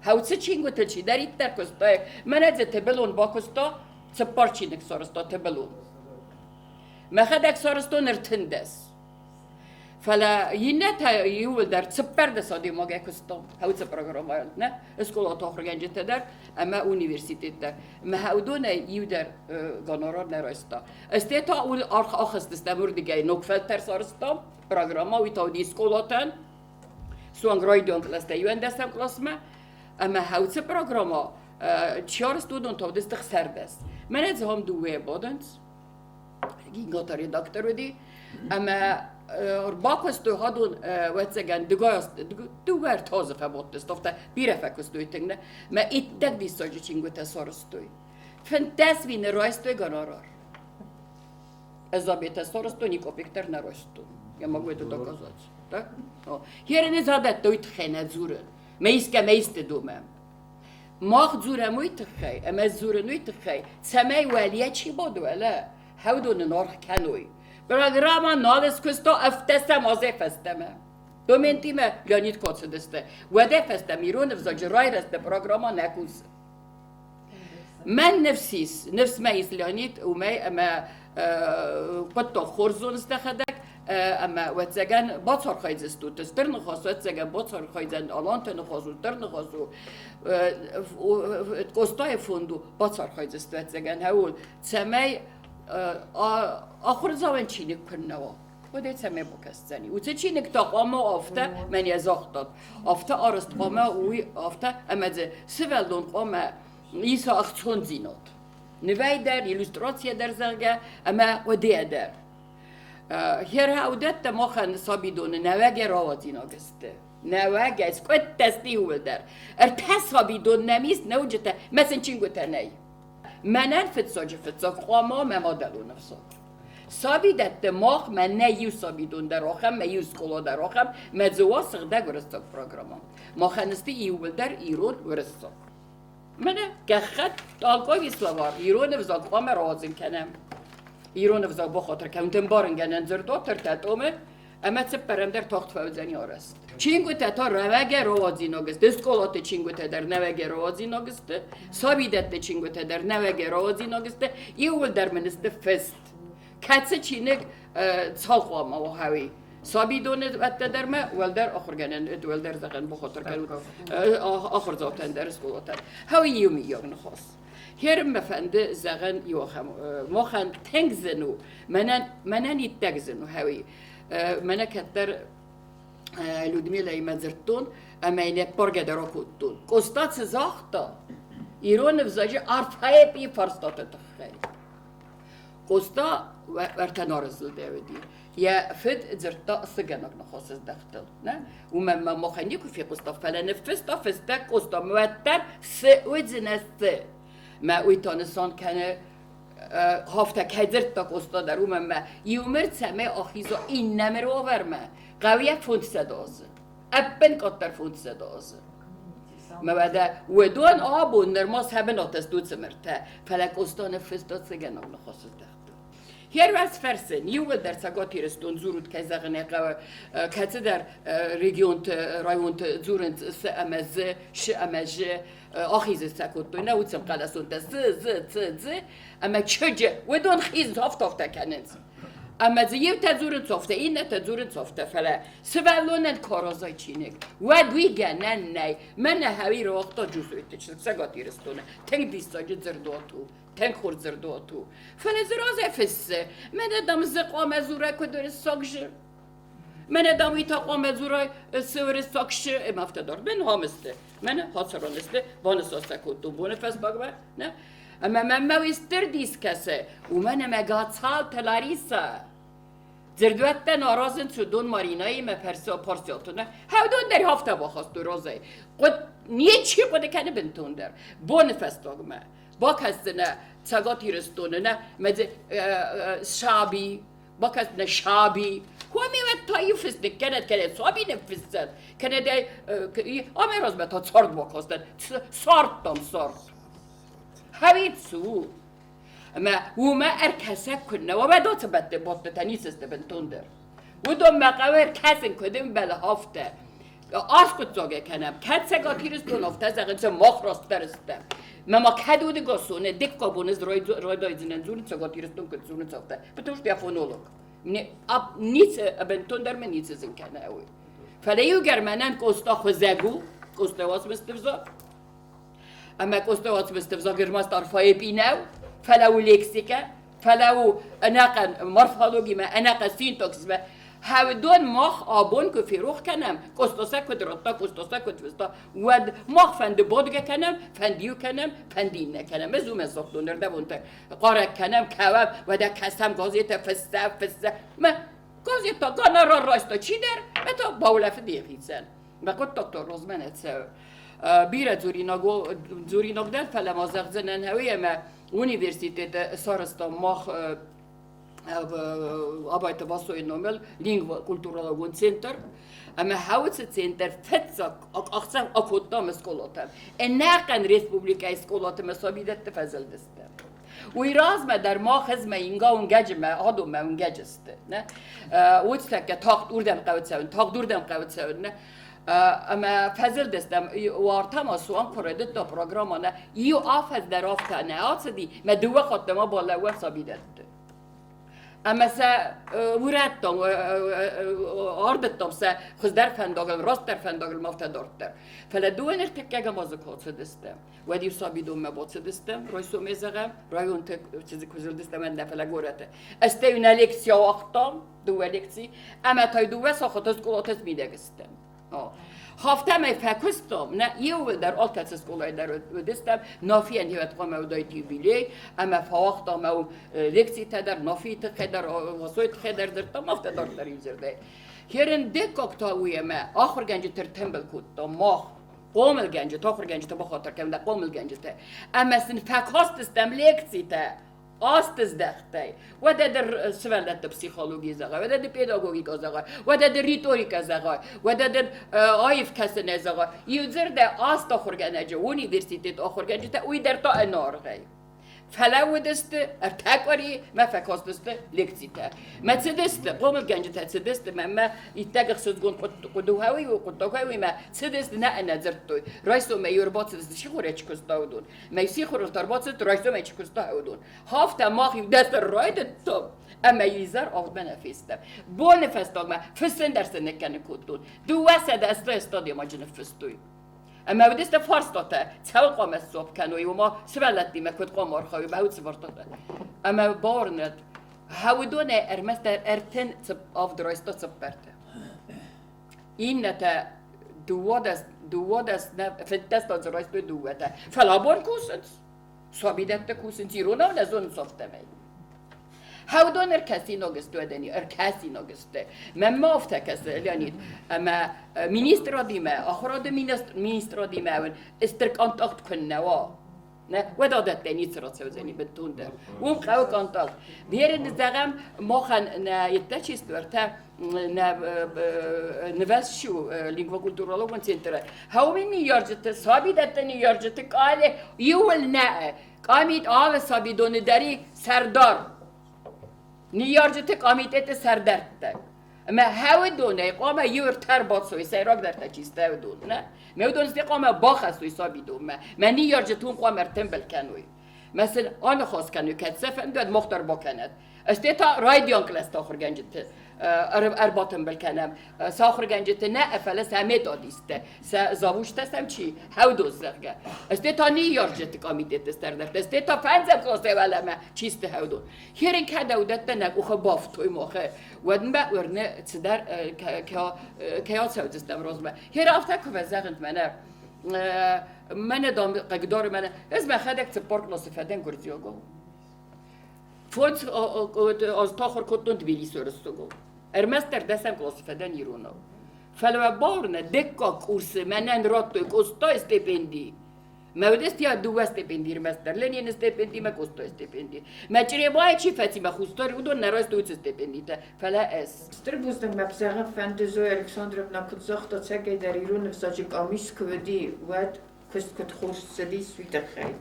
F: Хӕуцы чингуытыл чидӕриддӕр куыста, мӕнӕ дзы Тыбылон бакуыста, цыппар чиныг сарӕзта Тыбылон. Мӕхӕдӕг сарӕзтон 13. Фӕлӕ иннӕтӕ иууылдӕр 14 адӕймагӕй куыстам хӕуцы программӕйыл, нӕ скъолаты ахуыргӕнджытӕ дӕр ӕмӕ университет дӕр. Мӕ уыдонӕй иу дӕр гонорар нӕ райста. Стӕй та ахызтыстӕм уырдыгӕй ног фӕлтӕр сарӕзтам программӕ, уый та уыди скъолатӕн, суанг райдиан кълӕстӕ иуӕндӕсӕм къласмӕ. Ӕмӕ хӕуцы программӕ чи арӕзт, уыдон та уыдысты 16. Мӕнӕ дзы ам дыууӕ бадынц. Гингота редактор уыди. Ӕмӕ ӕрбакуыстой хадон ӕвӕццӕгӕн дыууӕ ӕртӕ азы фӕбадтысты, афтӕ бирӕ фӕкуыстой тынг нӕ. Мӕ иттӕг диссаджы чингуытӕ сарӕзтой. 15 мины райстой гонорар. Ӕз абетӕ сарӕзтон, ни копек дӕр нӕ райстон. Я могу это доказать. Так? Херен задӕтты уый тыххӕй нӕ дзуры. Мӕ искӕмӕ исты домӕм. Мах дзурӕм уый тыххӕй, ӕмӕ дзурын уый тыххӕй, цӕмӕй уӕлийӕ чи бады уӕлӕ, хӕвдоны аргъ кӕной. Программӕ нал скуыста ӕвддӕсӕм азӕй фӕстӕмӕ. Доментимӕ Леонид Коцыдысты. Уӕдӕй фӕстӕмӕ ирон ӕвзаджы райрӕзты программӕ нӕ кусы. Мӕн ныфс ис, ныфс мӕ ис Леонид уымӕй ӕмӕ хъуыддаг хорз зоныс дӕхӕдӕг ӕмӕ ӕвӕццӕгӕн бацархайдзыстут. Стыр ныхас ӕвӕццӕгӕн бацархайдзӕн Аланты ныхас у, стыр ныхас у. Къостайы фонд у, бацархайдзысты ӕвӕццӕгӕн ӕуыл, цӕмӕй ахуырдзауӕн чиныг куыннӕ уа. Уӕдӕ цӕмӕй бакӕсдзӕни? Уыцы чиныг та хъуамӕ афтӕ, мӕн йӕ загътат, афтӕ арӕзт хъуамӕ уый афтӕ, ӕмӕ дзы сывӕллон хъуамӕ иса ӕхцондзинад. Нывӕй дӕр, иллюстрацийӕ дӕр, зӕгъгӕ, ӕмӕ хъуыдыйӕ дӕр. Херхаудӕттӕ махӕн сабидоны нӕуӕгӕй рауадзинаг сты. Нӕуӕгӕй, скъуыдтӕ сты иууылдӕр. Ӕртӕ сабидон нӕм ис, нӕуджытӕ, мӕ сын чингуытӕ нӕй. Мӕнӕн фыццаджы фыццаг хъуамӕ мӕ мадӕлон ӕфсад. Сабидӕтты мах мӕ нӕ иу сабидон дӕр ахӕм, мӕ иу скъола дӕр ахӕм, мӕ дзы уа сыгъдӕг уырыссаг программӕ. Махӕн сты иууылдӕр ирон уырыссаг. Мӕнӕ гӕххӕтт, толковый словарь, ирон ӕвзаг хъуамӕ рауадзын кӕнӕм. Ирон ӕвзаг бахатыр кӕнут ӕмбарынгӕнӕн дзырдуат ӕртӕ томы ӕмӕ цыппӕрӕм дӕр тагъд фӕуыдзӕни арӕзт. Чингуытӕ та рӕуӕгӕй рауадзинаг сты, скъолаты чингуытӕ дӕр нӕуӕгӕй рауадзинаг сты, сабидӕтты чингуытӕ дӕр нӕуӕгӕй рауадзинаг сты, иууылдӕр мын сты фыст. Кӕцы чиныг цал хъуамӕ уа хауи? Сабидоны ӕддӕдӕр мӕ уӕлдӕр ахуыргӕнӕн уӕлдӕр зӕгъӕн бахатыр кӕнут ахуырдзаутӕн дӕр скъолатӕн. Хауи иумийаг ныхас. Херым мӕ фӕнды зӕгъӕн иу ахӕм махӕн тынг зын у, мӕнӕн мӕнӕн иттӕг зын у хауи. Мӕнӕ кӕддӕр Людмилӕимӕ дзырдтон ӕмӕ йын ӕппаргӕ дӕр акодтон. Къоста цы загъта ирон ӕвзаджы арфӕйы фарстаты тыххӕй? Къоста уӕртӕ Нарызылдӕуыди. Йӕ фыд дзырдта цыгӕнӕг ныхасы здӕхтыл. Нӕ? Уымӕн мӕ махӕн никуы фехъуыста, фӕлӕ ныффыста фыстӕг Къоста уӕддӕр цы уыдзынӕ цы. Мӕ уый та нысан кӕны афтӕ кӕй дзырдта Къоста дӕр, уымӕн мӕ иумыр цӕмӕй ахиза иннӕ мыр уавӕрмӕ, хъӕуы йӕ 500 азы. Ӕппынкъаддӕр 500 азы. Мӕ уӕдӕ уыдон абон нырма сӕ бынаты сты уыцы мыртӕ, фӕлӕ Къоста ныффыста цыгӕнаг ныхасы здӕхтыл. Хервӕз фӕрсын, иууылдӕр Цӕгат Ирыстон дзурут, кӕй зӕгъын ӕй хъӕуы, кӕцыдӕр регионты, районты дзурынц цы ӕмӕ дзы, шы ӕмӕ жы, ахизын сӕ кодтой нӕ уыцы ӕмхъӕлӕсонтӕ цы, дзы, цы, дзы ӕмӕ чыджы, уыдон хизынц, афтӕ-афтӕ кӕнынц. Ӕмӕ дзы иутӕ дзурынц афтӕ, иннӕтӕ дзурынц афтӕ, фӕлӕ сывӕллонӕн каразай чиныг, уӕд уый гӕнӕн нӕй. Мӕнӕ хӕуи рауагъта Джусойты чызг Цӕгат Ирыстоны. Тынг диссаджы дзырдуат у, тынг хорз дзырдуат у. Фӕлӕ дзы разӕй фыссы, мӕнӕ дам дзы хъуамӕ дзурай куыд уырыссаг жы. Мӕнӕ дам уый та хъуамӕ дзурай цы уырыссаг шы, ӕмӕ афтӕ дӕр. Мӕн хамысты, мӕнӕ хацырон сты, банысан сӕ кодтон боны фӕстагмӕ, нӕ? Ӕмӕ мӕнмӕ уый стыр дис кӕсы, уымӕн ӕмӕ Гацалты Ларисӕ дзырдуӕттӕн аразынц уыдон Маринӕимӕ парсиатонӕ. Хӕвдон дӕр афтӕ бахастой разӕй. Хъуыд ничи хъуыды кӕны бынтондӕр. Боны фӕстагмӕ бакӕсдзынӕ Цӕгат Ирыстоны нӕ мӕ дзы саби, бакӕсдзынӕ саби. Коми уӕд та иу фыст ныккӕнӕд, кӕнӕ саби ныффыссӕд, кӕнӕ дӕ амӕй размӕ та цард бакастӕн. Цард там цард. Хӕвицу. Ӕмӕ уымӕ ӕркӕсӕг куыннӕ уа, уӕд уыцы бӕтты боттытӕ ницы сты бынтондӕр. Уыдонмӕ хъӕуы ӕркӕсын, куыд ӕмбӕлы, афтӕ. Аскъуыддзаг ӕй кӕнӕм, кӕд Цӕгат Ирыстон афтӕ зӕгъынц, мах растдӕр стӕм. Мӕ ма кӕд удыгасоны дыккаг бон ӕз райдайдзынӕн дзурын Цӕгат Ирыстон куыд дзурынц, афтӕ. Потому что я фонолог. Мне ницы, бынтондӕр мын ницы зын кӕны уый. Фӕлӕ иугӕр мӕнӕн Къоста хуызӕг у, Къоста уацмысты взаг, ӕмӕ Къоста уацмысты взаг ӕрмӕст арфӕйы нӕу, фӕлӕ у лексикӕ, фӕлӕ у ӕнӕхъӕн морфологимӕ, ӕнӕхъӕн синтаксимӕ. Хӕвдон мах абон куы ферох кӕнӕм, Къоста куыд радта, Къоста куыд фыста, уӕд мах фӕнды бодгӕ кӕнӕм, фӕнды иу кӕнӕм, фӕнды иннӕ кӕнӕм. Ӕз уымӕн загътон ӕрдӕбонтӕ хъарӕг кӕнӕм, кӕуӕм, уӕдӕ кӕсӕм газеттӕ, фыссӕ, фыссӕ. Мӕ газеттӕ гонорар райста чидӕр, это баулӕфыд йӕхицӕн. Мӕ хъуыддаг та размӕ нӕ цӕуы. Бирӕ дзуринаг дӕн, фӕлӕ ма зӕгъдзынӕн уый, ӕмӕ университеты сарӕзтам мах Абайты Васойы номыл лингвокультурологон центр, ӕмӕ хауцы центр фыццаг къахдзӕф акодтам скъолатӕм. Ӕнӕхъӕн республикӕйы скъолаты мӕ сабидӕтты фӕзылдысты. Уый размӕ дӕр мах ӕз мӕ инга уынгӕджы мӕ адон мӕ уынгӕджы сты. Нӕ? Уыцтӕккӕ тагъд уырдӕм хъӕуы цӕуын, тагъд уырдӕм хъӕуы цӕуын. Нӕ? Ӕмӕ фӕзылдыстӕм, уартӕ ма суанг куы райдыдта программӕ, нӕ иу афӕдз дӕр афтӕ нӕ ацыди, мӕ дыууӕ хатты ма балӕууӕм сабидӕтты. Ӕмӕ сӕ урӕдтам, ардыдтам сӕ хуыздӕр фӕндагыл, растдӕр фӕндагыл ма афтӕ дарддӕр. Фӕлӕ дыууӕ ныртӕккӕ ма дзы куы ацыдысты, уӕд-иу сабидонмӕ бацыдыстӕм, райсомӕй зӕгъӕм, районты куы зылдыстӕм, ӕндӕр фӕлӕ горӕты. Стӕй нӕ лекци ауагътам, дыууӕ лекци, ӕмӕ та дыууӕ сахаты скъолаты смидӕг стӕм. Хафтӕмӕй фӕкуыстам, нӕ иууылдӕр алкӕцы скъолайы дӕр уыдыстӕм, Нафийӕн йӕ хъуамӕ уыдаид юбилей, ӕмӕ фӕуагътам лекцитӕ дӕр, Нафийы тыххӕй дӕр, Васойы тыххӕй дӕр дзырдтам, афтӕ дарддӕр иудзырдӕй. Херендеккаг та уый ӕмӕ ахуыргӕнджыты ӕртымбыл кодтам мах, хъомылгӕнджытӕ, ахуыргӕнджытӕ бахатыр кӕнын, хъомылгӕнджытӕ, ӕмӕ сын фӕкастыстӕм лекцитӕ асты здӕхтӕй. Уӕдӕ дӕр сывӕллӕтты психологи зӕгъай, уӕдӕ дӕр педагогикӕ зӕгъай, уӕдӕ дӕр риторикӕ зӕгъай, уӕдӕ дӕр аив кӕсынӕй зӕгъай. Иудзырдӕй аст ахуыргӕнӕджы, университеты ахуыргӕнджытӕ, уый дӕр та ӕнӕаргъӕй. Фӕлӕууыдысты ӕртӕ къуыри, мӕ фӕкастысты лекцитӕ. Мӕ цыдысты, хъомылгӕнджытӕ цыдысты, мӕ мӕ иттӕг ӕхсызгон хъуыдыхӕуи хъуыддагӕй мӕ цыдысты, нӕ ӕнӕдзырдтой. Райсомӕй ӕрбацыдысты сихорӕй чи куыста, уыдон. Мӕ сихорыл ӕрбацыд, райсомӕй чи куыста, уыдон. Хафтӕ мах иу дӕсдӕр райдыдтам, ӕмӕ изӕр авдмӕ нӕ фестӕм. Боны фӕстагмӕ фыссын дӕр сын ныккӕны кодтон. 280 стадионаджы ныффыстой. Ӕмӕ уыдысты фарстатӕ, цӕуыл хъуамӕ сдзуапп кӕной, ома сывӕллӕттимӕ куыд хъуамӕ архайой, мӕ уыцы фарстатӕ. Ӕмӕ бауырнӕд, уыдонӕй ӕрмӕстдӕр 37 райста цыппӕртӕ. Иннӕтӕ 12, 12 нӕ, 15 азы райстой дыууӕтӕ. Фӕлӕ абон кусынц. Сабидӕттӕ кусынц иронау нӕ зонынц афтӕмӕй. Хӕудон ӕркӕсинаг сты уӕдӕни, ӕркӕсинаг сты. Мӕнмӕ афтӕ кӕсы, Леонид, ӕмӕ министрадимӕ, ахуырады министрадимӕ стыр контакт куыннӕ уа, нӕ, уӕд адӕттӕй ницы рацӕудзӕни бынтондӕр. Уым хъӕуы контакт. Беры зӕгъӕм, махӕн нӕ йедтӕ чи сты, ӕртӕ нӕ нывӕзт у лингвокультурологон центры. Хӕуми ныййарджыты, сабидӕтты ныййарджыты къале иуыл нӕ Къамит алы сабидоны дӕр и сӕрдар. Ныййарджыты къамитеты сӕрдӕрттӕ. Ӕмӕ хӕуыдонӕй хъуамӕ иу ӕртӕ ӕрбацӕуой, сӕйрагдӕртӕ чи сты уыдон, нӕ? Мӕ уыдон сты хъуамӕ бахӕссой сабидонмӕ. Мӕ ныййарджыты уым хъуамӕ ӕртымбыл кӕной. Мӕ сын аныхас кӕной, кӕд сӕ фӕнды, уӕд мах дӕр бакӕнӕд. Стӕй та райдиан кълӕсты ахуыргӕнджыты ӕрбатымбыл кӕнӕм. Сӕ ахуыргӕнджыты нӕ, фӕлӕ сӕ методисттӕ, сӕ завучтӕ сӕм чи хӕудоз, зӕгъгӕ. Стӕй та ныййарджыты комитеты сӕрдӕрттӕ, стӕй та фӕндзӕм къласӕй уӕлӕмӕ чи сты хӕудон. Херин кӕд уыдӕттӕ нӕ къухы бафтой махы, уӕдмӕ уырны цыдӕр кӕй ацӕудзыстӕм размӕ. Хер афтӕ куы фӕзӕгъынц мӕнӕ мӕнӕ дам хъыгдары мӕнӕ ӕз мӕхӕдӕг цыппар къласы фӕдӕн гуырдзиагау. Фондз аз ахуыр кодтон Тбилисы уырыссагау. Ӕрмӕстдӕр дӕсӕм къласы фӕдӕн иронау. Фӕлӕ мӕ бауырнӕд, дыккаг курсы мӕнӕн радтой Къостайы стипенди. Мӕ уыдысты йӕ дыууӕ стипенди ӕрмӕстдӕр, Ленины стипенди мӕ Къостайы стипенди. Мӕ Чъребайы чи фӕци, мӕ хустар, уыдон нӕ райстой уыцы стипендитӕ, фӕлӕ ӕз.
G: Стыр бузныг мӕ зӕгъын фӕнды, Зоя Александровна куыд загъта, цӕгӕйдӕр ирон ӕвзаджы къамис куы уыди, уӕд куыст куыд хорз цыдис, уый тыххӕй.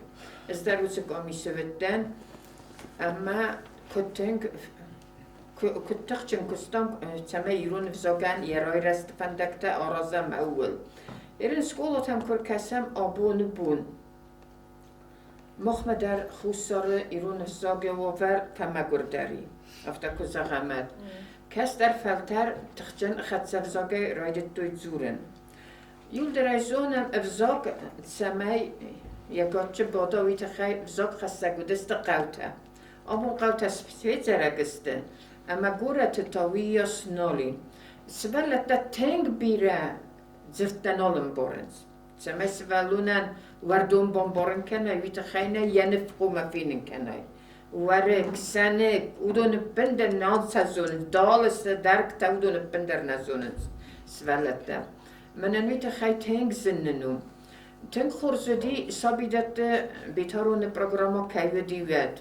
G: Ӕз дӕр уыцы къамисы уыдтӕн ӕмӕ куыд тынг Куыд тыхджын куыстам, цӕмӕй ирон ӕвзагӕн йӕ райрӕзты фӕндӕгтӕ аразӕм ӕууыл. Ирон скъолатӕм куы ркӕсӕм абоны бон, махмӕ дӕр Хуссары ирон ӕвзаджы уавӕр фӕмӕгуырдӕр и, афтӕ куы зӕгъӕм, ӕд. Кӕстӕр фӕлтӕр тыхджын хӕццӕ ӕвзагӕй райдыдтой дзурын. Иуылдӕр ӕй зонӕм, ӕвзаг цӕмӕй йӕ гаччы бада, уый тыххӕй ӕвзагхӕссӕг уыдысты хъӕутӕ. Абон хъӕутӕ федзӕрӕг сты, ӕмӕ горӕты та уыйас нал и. Сывӕллӕттӕ тынг бирӕ дзырдтӕ нал ӕмбарынц. Цӕмӕй сывӕллонӕн уӕрдон бамбарын кӕнай, уый тыххӕй нӕ йӕ ныв хъуамӕ фенын кӕнай. Уӕрыкк, сӕныкк, уыдон ӕппындӕр нал сӕ зонынц, далысы, дӕргътӕ уыдон ӕппындӕр нӕ зонынц сывӕллӕттӕ. Мӕнӕн уый тыххӕй тынг зын нын у. Тынг хорз уыди сабидӕтты Бетароны программӕ кӕй уыди, уӕд.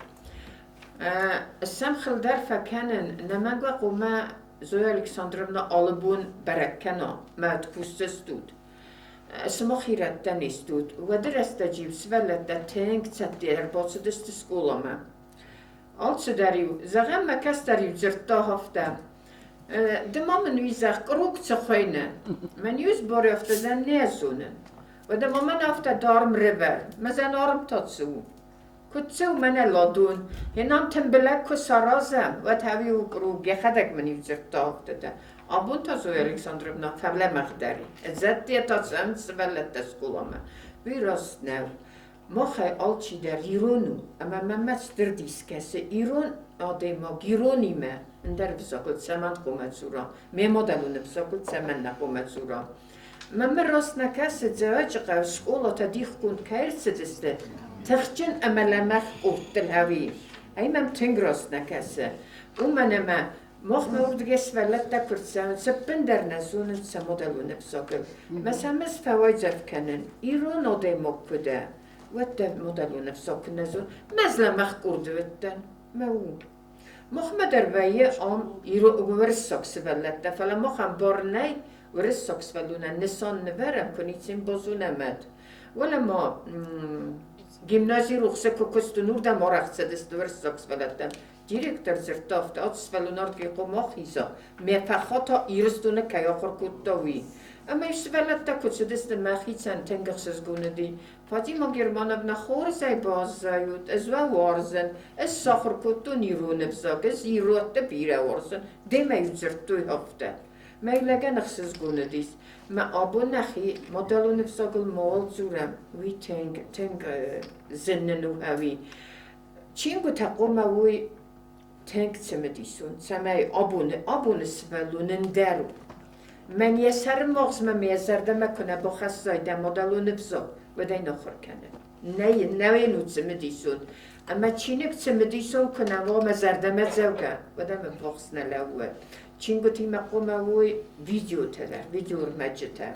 G: Сӕм хылдӕр фӕкӕнын, нӕмӕнгӕ хъуамӕ Зоя Александровна алы бон бӕрӕг кӕна, мӕ кусдзыстут. Сымах ирӕттӕ не стут. Уӕды рӕстӕджы-иу сывӕллӕттӕ тынг цӕттӕ ӕрбацыдысты скъоламӕ. Алцыдӕр-иу, зӕгъӕм, мӕ кӕстӕр-иу дзырдта афтӕ: Ды ма мын уый зӕгъ, круг цы хуыйны? Мӕн иу сборы афтӕ зӕн нӕ зонын. Уӕдӕ ма мӕн афтӕ дарм рывӕр, мӕ зӕн арм та цы у? Куыд цы у, мӕнӕ ладон. Йе нам тымбылӕг куы саразӕм, уӕд ӕви у круг, йӕхӕдӕг мын иу дзырдта афтӕтӕ. Абон та Зоя Александровна фӕлӕмӕгъдӕр и. Ӕдзӕттӕ та цӕуынц сывӕллӕттӕ скъоламӕ. Уый раст нӕу. Махӕй алчидӕр ирон у, ӕмӕ мӕмӕ стыр дис кӕсы, ирон адӕймаг иронимӕ ӕндӕр ӕвзагыл цӕмӕн хъуамӕ дзура, ме мадӕлон ӕвзагыл цӕмӕннӕ хъуамӕ дзура. Мӕнмӕ раст нӕ кӕсы, Дзӕуӕджыхъӕуы скъолатӕ дихгонд кӕй ӕрцыдысты, тыхджын ӕмӕ лӕмӕгъ къордтыл ӕви? Ай мӕм тынг раст нӕ кӕсы, уымӕн ӕмӕ махмӕ уырдыгӕй сывӕллӕттӕ куы рцӕуынц, ӕппындӕр нӕ зонынц сӕ мадӕлон ӕвзагыл. Мӕ сӕм ӕз фӕуайдзӕф кӕнын, ирон адӕймаг куы дӕ, уӕд дӕ мадӕлон ӕвзаг куы нӕ зон, мӕ ӕз лӕмӕгъ къорды уыдтӕн, мӕ у. Махмӕ дӕр вӕййы ам уырыссаг сывӕллӕттӕ, фӕлӕ махӕн бар нӕй уырыссаг сывӕллонӕн нысан нывӕрӕм, куы ницы йын базонӕм ӕд. Уӕлӕ ма гимнази рухсы куы куыстон, уырдӕм арӕх цыдысты уырыссаг сывӕллӕттӕм. Директор дзырдта афтӕ, ацы сывӕллон ардыгӕй хъуамӕ ахиза, мӕ фӕхата Ирыстоны кӕй ахуыр кодта, уый. Ӕмӕ сывӕллӕттӕ куы цыдысты, мӕхицӕн тынг ӕхсызгон уыди. Фатима Германовна хорзӕй баззайут, ӕз уӕ уарзын, ӕз сахуыр кодтон ирон ӕвзаг, ӕз ирӕтты бирӕ уарзын, демӕ-иу дзырдтой афтӕ. Мӕ лӕгӕн ӕхсызгон уыдис. Мӕ абон нӕхи мадӕлон ӕвзагыл мауал дзурӕм, уый тынг, тынг зын нын у ӕви. Чингуытӕ хъуамӕ уой тынг цымыдисон, цӕмӕй абоны, абоны сывӕллон ӕндӕр у. Мӕн йӕ сӕры магъзмӕ мӕ йӕ зӕрдӕмӕ куы нӕ бахӕссай дӕ мадӕлон ӕвзаг, уӕд ӕй нахуыр кӕны. Нӕ йын, нӕ йын у цымыдисон. Ӕмӕ чиныг цымыдисон куы нӕ уа мӕ зӕрдӕмӕ дзӕугӕ, уӕд ӕм ӕввахс нӕ лӕууы. Чингуытимӕ хъуамӕ уой видеотӕ дӕр, видеоӕрмӕджытӕ.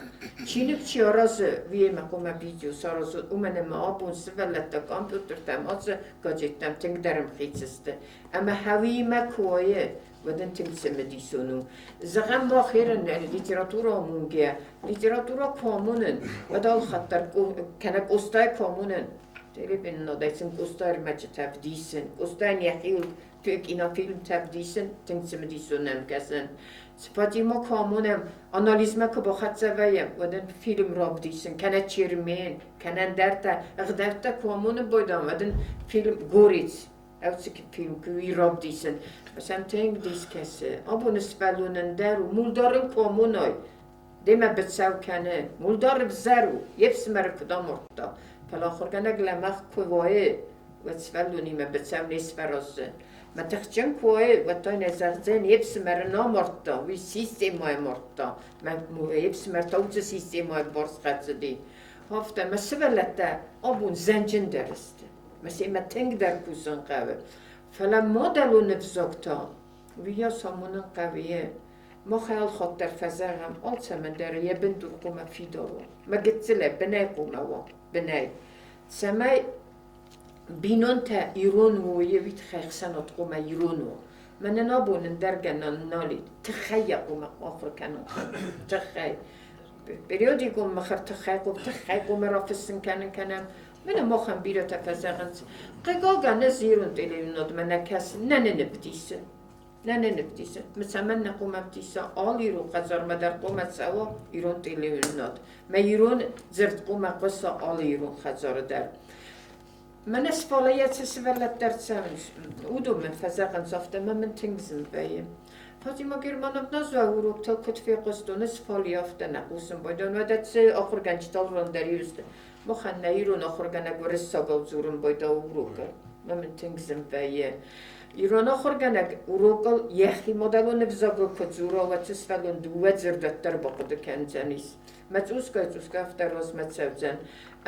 G: Чиныг чи аразы, уыимӕ хъуамӕ видео саразой, уымӕн ӕмӕ абон сывӕллӕттӕ компьютертӕм, ацы гаджеттӕм тынгдӕр ӕмхиц сты. Ӕмӕ хӕуимӕ куы уайы, уӕд ын тынг цымыдисон у. Зӕгъӕм, мах ерын литературӕ амонгӕ, литературӕ куы амонын, уӕд алхатт дӕр кӕнӕ Къостайы куы амонын, телевиденадӕй сын Къостайы ӕрмӕджытӕ вдисын, Къостайӕн йӕхиуыл кинофильмтӕ вдисын, тынг цымыдисон нӕм кӕсын. Фатимӕ куы амонӕм, анализмӕ куы бахӕццӕ вӕййӕм, уӕд ын фильм равдисын, кӕнӕ Чермен, кӕнӕ ӕндӕртӕ ӕгъдӕуттӕ куы амонын байдам, уӕд ын фильм Горец, ӕвцы фильм куы равдисын. Сӕм тынг дис кӕсы. Абоны сывӕллон ӕндӕр у, мулдарын куы амонай, демӕ быцӕу кӕны, мулдар ӕвзӕр у, йе фсымӕры куыд амардта. Фӕлӕ ахуыргӕнӕг лӕмӕгъ куы уайы, уӕд сывӕллонимӕ быцӕу не сфӕразы. Мӕ тыхджын куы уайы, уӕд та нӕ зӕгъдзӕн, йе фсымӕры нӕ амардта, уый системӕйы мардта. Мӕ йе фсымӕр та уыцы системӕйы барц хӕцыди. Афтӕ мӕ сывӕллӕттӕ абон зӕнджындӕр сты. Мӕ семӕ тынгдӕр кусын хъӕуы. Фӕлӕ мадӕлон ӕвзаг та уыйас амонын хъӕуы. Мах алхатт дӕр фӕзӕгъӕм, алцӕмӕн дӕр йӕ бындур хъуамӕ фидар уа. Мӕ гыццылӕй бынӕй хъуамӕ уа, бынӕй. Цӕмӕй бинонтӕ ирон уой, уый тыххӕй ӕхсӕнад хъуамӕ ирон уа. Мӕнӕн абон ӕндӕр гӕнӕн нал и, тыххӕй йӕ хъуамӕ ахуыр кӕнон, тыххӕй. Периодикон мыхуыр тыххӕй тыххӕй хъуамӕ рафыссын кӕнын кӕнӕм. Мӕнӕ махӕн бирӕтӕ фӕзӕгъынц, хъыгагӕн, ӕз ирон телеуынынадмӕ нӕ кӕсын, нӕ нын ӕвдисы. Нӕ нын ӕвдисы. Мӕ цӕмӕннӕ хъуамӕ ӕвдиса алы ирон хӕдзармӕ дӕр хъуамӕ цӕуа ирон телеуынынад. Мӕ ирон дзырд хъуамӕ хъуыса алы ирон хӕдзары дӕр. Мӕнӕ сфалейӕ цы сывӕллӕттӕ ӕрцӕуынц, уыдон мын фӕзӕгъынц, афтӕ ӕмӕ мын тынг зын вӕййы. Фатима Германовна зӕ уроктыл куыд фехъуыстон, сфале афтӕ нӕ хъусын байдон, уӕдӕ цы ахуыргӕнджытӕ алыран дӕр иу сты. Махӕн нӕ ирон ахуыргӕнӕг уырыссагау дзурын байдау урокы. Мӕ мын тынг зын вӕййы. Ирон ахуыргӕнӕг урокыл йӕхи мадӕлон ӕвзагыл куы дзура, уӕд цы сывӕллон дыууӕ дзырдуат дӕр бахъуыды кӕндзӕнис. Мӕ цъусгай-цъусгай афтӕ размӕ цӕудзӕн.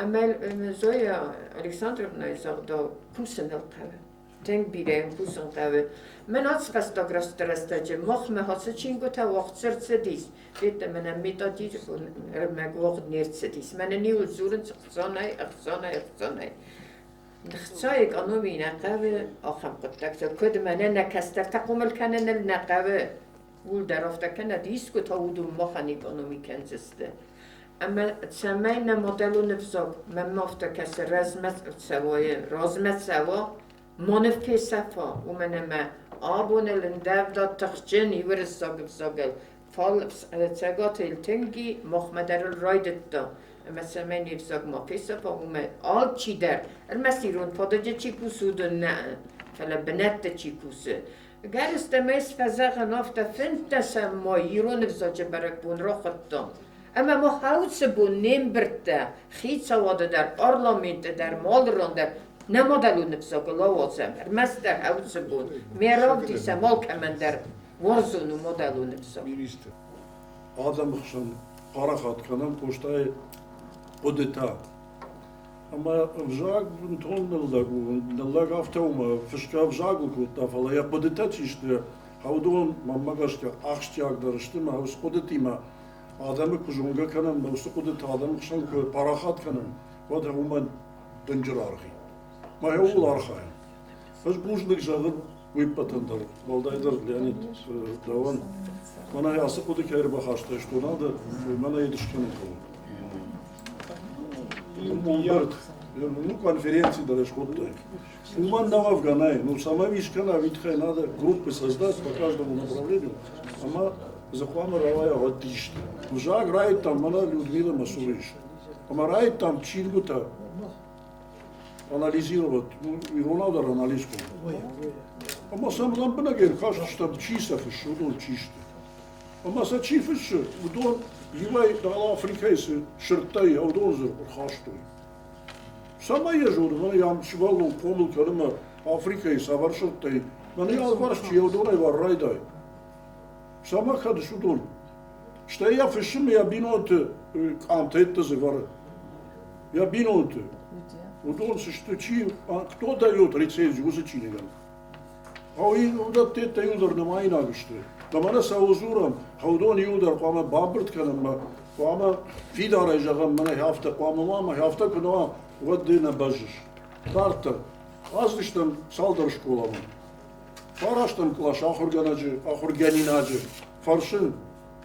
G: Ӕмӕ Зоя Александровнайы загъдау кусыныл хъӕуы. Тынг бирӕ йын кусын хъӕуы. Мӕн ацы фӕстаг рӕстӕджы махмӕ ацы чингуытӕ уагъд цы рцыдис, федта мӕнӕ методикон ӕрмӕг уагъд не рцыдис. Мӕнӕн иуыл дзурынц ӕхцонӕй, ӕхцонӕй, ӕхцонӕй. Хца экономи нӕ хъӕуы ахӕм хъуыддӕгтӕ. Куыд мӕнӕ нӕ кӕстӕртӕ хъомыл кӕныныл нӕ хъӕуы, ууыл дӕр афтӕ кӕнӕд, искуы та уыдон махӕн экономи кӕндзысты. Ӕмӕ цӕмӕй нӕ мадӕлон ӕвзаг мӕнмӕ афтӕ кӕсы, размӕ цӕуа, размӕ цӕуа, ма нӕ фесӕфа, уымӕн ӕмӕ абоны ӕндӕвдад тыхджын и уырыссаг ӕвзагыл, фал Цӕгат Иртынги махмӕ дӕр ыл райдыдта, ӕмӕ цӕмӕй не взаг ма фесӕфа, уымӕ алчидӕр, ӕрмӕст ирон фадыджы чи кусы, уыдон нӕ, фӕлӕ бынӕтты чи кусы. Гӕрыстӕмӕ фӕзӕгъын афтӕ фынддӕсӕм май ирон ӕвзаджы бӕрӕгбон рахуыдтам. Ӕмӕ мах уыцы бон не мбырдтӕ хицауады дӕр, парламенты дӕр, малырон дӕр нӕ мадӕлон ӕвзагыл ауадзӕм. Ӕрмӕстдӕр уыцы бон ме равдисӕм алкӕмӕн дӕр уарзон у мадӕлон ӕвзаг.
H: Министр. Адӕмы хсӕн парахат кӕнӕм Къостайы хъуыдытӕ. Ӕмӕ ӕвзаг бынтон ныллӕг у, ныллӕг афтӕ у, ӕмӕ фысгӕ ӕвзагыл кодта, фӕлӕ йӕ хъуыдытӕ чи сты, уыдон, мӕнмӕ гӕсгӕ, ахсджиагдӕр сты ӕмӕ уыцы хъуыдытимӕ адӕмы куы зонгӕ кӕнӕм, уыцы хъуыдытӕ адӕмы хсӕн куы парахат кӕнӕм, уӕд уымӕн дынджыр аргъ и. Мӕ ууыл архайын. Ӕз бузныг зӕгъын уый ппӕтӕн дӕр, уӕлдайдӕр Леонид дӕуӕн. Мӕнӕ ацы хъуыды кӕй ӕрбахастай стонады, мӕнӕ йӕ скӕнын хъӕуы. Ӕмбырд, ну, конференци дӕр скодтой. Уымӕн нӕ уӕвгӕ нӕй. Ну, цӕмӕй искӕна, уый тыххӕй надо группы создать по каждому направлению, ӕмӕ дзы хъуамӕ рауайа уӕд исты. Взаг райдтам, мӕнӕ Людмила Масуры ис. Ӕмӕ райдтам чингуытӕ анализировать, ну, иронау дӕр анализ кодтой. Ӕмӕ сӕм лӕмбынӕг ӕркастыстӕм, чи сӕ фыссы, уыдон чи сты. Ӕмӕ сӕ чи фыссы, уыдон иуӕй дӕлӕ Африкӕйы цы сырдтӕ и, уыдон дзы ӕрхастой. Цӕмӕй йӕ зоны, мӕнӕ йӕм сывӕллон хъомыл кӕны мӕ Африкӕйы цавӕр сырдтӕ и, мӕнӕ йӕ алыварс чи уыдонӕй вар райдай. Цӕмӕ кӕныс уыдон? Стӕй йӕ фыссы йӕ бинонты къамтӕ дзы вӕры. Йӕ бинонты. Уыдон цы сты, чи, кто дает рецензию уыцы чиныгӕн? Уыдӕттӕ иуылдӕр нымаинаг сты. Ӕмӕ нӕ цӕуыл дзурӕм, уыдон иуылдӕр хъуамӕ бамбырд кӕнӕм ӕмӕ хъуамӕ фидарӕй зӕгъӕм, мӕнӕ афтӕ хъуамӕ уа, ӕмӕ афтӕ куы нӕ уа, уӕд ды нӕ бӕззыс. Дарддӕр ацыдыстӕм цалдӕр скъоламӕ. Фарастӕм кълас ахуыргӕнӕджы, ахуыргӕнинаджы фӕрсын,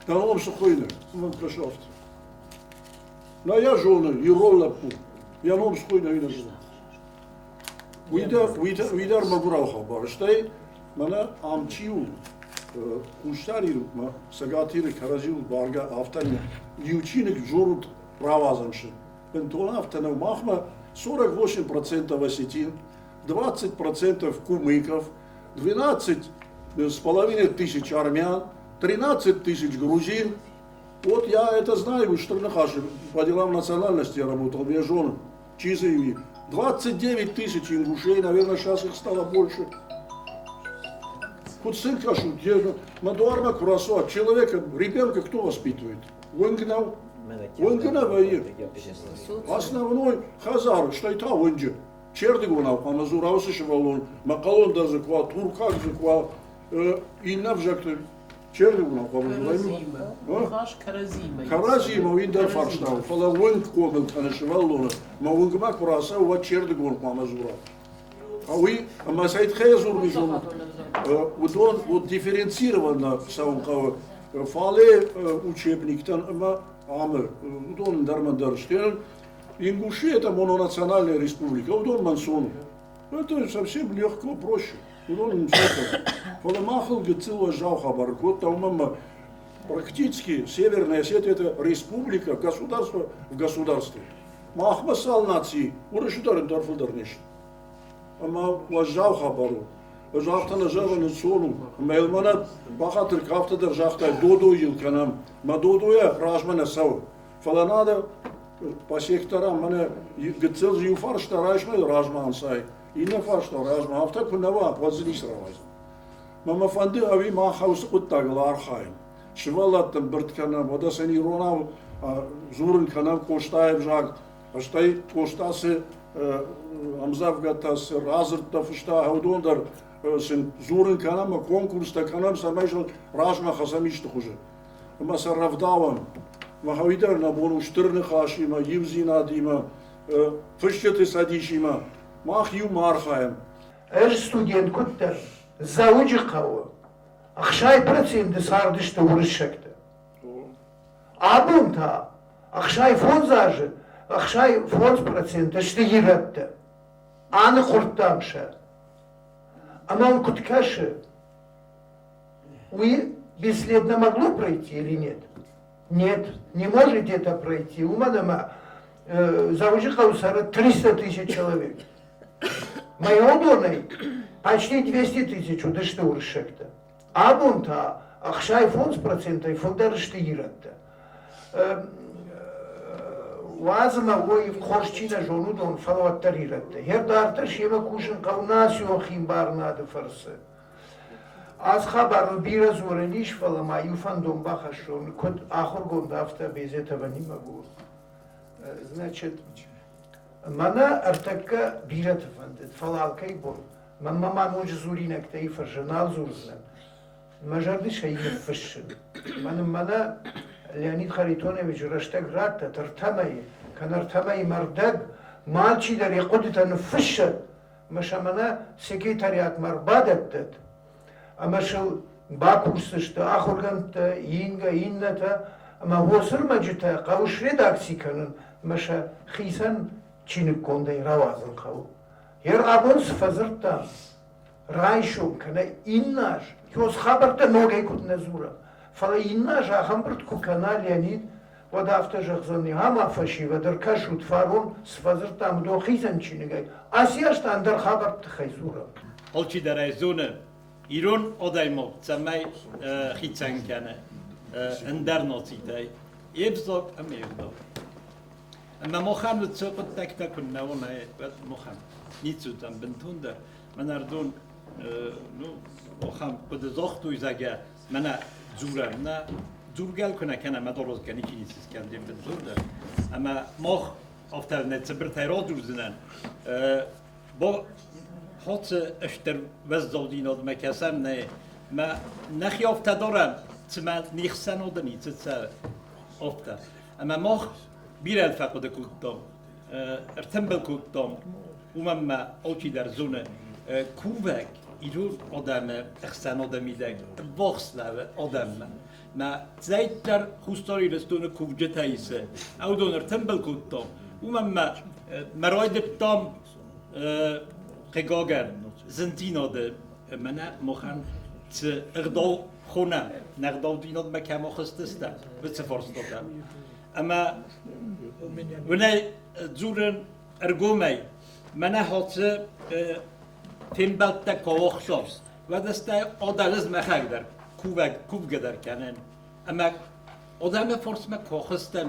H: дӕ ном цы хуыйны? Уымӕн кӕсы афтӕ. Нӕ йӕ зоны, ирон лӕппу. Йӕ ном цы хуыйны, уый нӕ зоны. Уый дӕр, уый дӕр, уый дӕр мӕгуырау хабар. Стӕй мӕнӕ ам чи у, Хуссар Ирмӕ, Цӕгат Иры кӕрӕдзиуыл баргӕ афтӕ иу чиныг зонут рауадзӕн сы. Бынтон афтӕ нӕу. Махмӕ 48% осетин, 20% кумыков, 12,5 тысяч армян, 13 тысяч грузин. Вот я это знаю, стыр ныхасы по делам национальности я работал, я жены. Чи заявил? 29 тысяч ингушей, наверное, сейчас их стало больше. Хоть сын кашу, на дуармӕ куы рацуа, человека, ребенка кто воспитывает? Уынгнау. Уынгнӕ вӕййы. Основной хӕдзар, стӕй та уынджы. Чердыгонау хъуамӕ дзура уыцы сывӕллон, мӕхъӕлон дӕр дзы куы уа, туркаг дзы куы уа, иннӕ ӕвзӕгты Чердыгонау хъуамӕ дзурай?
C: Кӕрӕдзимӕ.
H: Кӕрӕдзимӕ уый дӕр фарста у, фӕлӕ уынг хъомыл кӕны сывӕллоны, мӕ уынгмӕ куы рацӕуы, уӕд чердыгон хъуамӕ дзура? Уый ӕмӕ цӕй тыххӕй дзурын зонут? Уыдон вот дифференцированно цӕуын хъӕуы. Фале учебниктӕн ӕмӕ амы уыдон ӕндӕр мӕндӕр сты. Ингуши это мононациональная республика, уыдон мӕнсон. Это совсем легко, проще. Уыдон ӕнцонтӕ. Фӕлӕ махыл гыццыл уӕззау хабар кодта, уымӕн ӕмӕ практически Северная Осетия это республика, государство в государстве. Махмӕ цал наци, уырысы дӕр ӕндӕр фылдӕр не сты. Ӕмӕ уӕззау хабар у. Ӕз афтӕ нӕ зӕгъын, ӕнцон у. Ӕмӕ йыл мӕнӕ бахатыр афтӕ дӕр загътай, додой йыл кӕнӕм. Мӕ додойӕ размӕ нӕ цӕуы. Фӕлӕ надо по секторам мӕнӕ гыццыл иу фарста райсмӕ размӕ ӕнцай, иннӕ фарста размӕ. Афтӕ куы нӕ уа, уӕд дзы ницы рауайдзӕн. Мӕ мӕ фӕнды ӕви мах уыцы хъуыддагыл архайын. Сывӕллӕтты ӕмбырд кӕнӕм, уӕдӕ сын иронау дзурын кӕнӕм Къостайы ӕвзаг, стӕй Къоста цы ӕмдзӕвгӕтӕ, цы радзырдтӕ фыста, уыдон дӕр сын дзурын кӕнӕм ӕмӕ конкурстӕ кӕнӕм, цӕмӕй сыл размӕ хӕцӕм исты хуызы. Ӕмӕ сӕ рӕвдауӕм. Мах уый дӕр нӕ бон у стыр ныхасимӕ, иудзинадимӕ, фысджыты цӕдисимӕ. Мах иумӕ архайӕм.
I: Ӕз студент куыддӕр Дзӕуджыхъӕуы 60% цардысты уырыссӕгтӕ. Абон та 65 азы 65% сты ирӕттӕ. Аныхъуырдтам сӕ. Ӕмӕ уын куыд кӕсы, уый бесследно могло пройти или нет? Нет, не может это пройти. Уымӕн ӕмӕ Дзӕуджыхъӕуы цӕры 300 тысяч человек. Мӕйодонӕй почти 200 тысяч уыдысты уырыссӕгтӕ. Абон та 65 процентӕй фылдӕр сты ирӕттӕ. Уадз ӕмӕ уой, хорз чи нӕ зоны, уыдон, фӕлӕ уӕддӕр ирӕттӕ. Йӕ дарддӕр семӕ кусын хъӕуы национ химбарынады фӕрцы. Ацы хабарыл бирӕ дзурӕн ис, фӕлӕ ма иу фӕндон бахӕссон, куыд ахуыргонд, афтӕ Безетова не могу. Значит, мӕнӕ ӕртӕккӕ бирӕты фӕндыд, фӕлӕ алкӕй бон. Мӕнмӕ ма ноджы дзуринӕгтӕ и фӕрсы, нал дзурдзынӕн. Мӕ зӕрды сӕ ныффыссын. Мӕн мӕнӕ Леонид Харитонович рӕстӕг радта ӕртӕ мӕйы, кӕнӕ ӕртӕ мӕйы мӕрдӕг, ма алчидӕр йӕ хъуыдытӕ ныффыссӕд, ӕмӕ сӕ мӕнӕ секретариатмӕ ӕрбадӕттӕд, ӕмӕ сыл бакусдзысты ахуыргӕндтӕ, ингӕ, иннӕтӕ, ӕмӕ уыцы ӕрмӕджытӕ хъӕуы средакци кӕнын ӕмӕ сӕ хицӕн чиныггондӕй рауадзын хъӕуы. Йе абон цы фӕдзырдтам, райсом кӕнӕ иннӕ аз, ёз хабӕрттӕ ногӕй куыд нӕ дзурӕм, фӕлӕ иннӕ аз ахӕм бырд куы кӕна Леонид, уӕд афтӕ зӕгъдзӕни, ама фӕсивӕд, ӕркӕсут, фарон цы фӕдзырдтам, уыдон хицӕн чиныгӕй, ацы аз та ӕндӕр хабӕртты тыххӕй дзурӕм.
J: Алчидӕр ӕй зоны, ирон адӕймаг цӕмӕй хицӕн кӕны ӕндӕр нацитӕй, йе взаг ӕмӕ йе гъдау. Ӕмӕ махӕн уыцы хъуыддӕгтӕ куыннӕ уонай, уӕд махӕн ницы уыдзӕн бынтондӕр. Мӕнӕ ӕрдон, ну, ахӕм хъуыды загътой, зӕгъгӕ, мӕнӕ дзурӕм, нӕ дзургӕ куы нӕ кӕнӕм, ӕдорозгӕ ничи ницы скӕндзӕн бынтондӕр. Ӕмӕ мах афтӕ нӕ цыбыртӕй радзурдзынӕн. Хоцы стыр уӕззаудзинадмӕ кӕсӕм, нӕ мӕ нӕхи афтӕ дарӕм, цыма не хсӕнады ницы цӕуы, афтӕ. Ӕмӕ мах бирӕ фӕхъуыды кодтам, ӕртымбыл кодтам, уымӕн ма алчидӕр зоны, кувӕг ирон адӕмы ӕхсӕнады мидӕг ӕввахс лӕууы адӕммӕ. Мӕ цӕйддӕр Хуссар Ирыстоны кувджытӕ исы, уыдон ӕртымбыл кодтам, уымӕн ма мӕ райдыдтам хъыгагӕн, зындзинады мӕнӕ махӕн цы ӕгъдау хонӕм, не гъдаудзинадмӕ кӕм ахызтыстӕм, уыцы фарстатӕ. Ӕмӕ уынӕй дзурын ӕргомӕй, мӕнӕ хацы фембӕлдтӕ куы уӕд стӕй адӕлыз мӕхӕг дӕр кувӕг, кувгӕ дӕр кӕнын. Ӕмӕ адӕмы фарсмӕ куы ахызтӕн,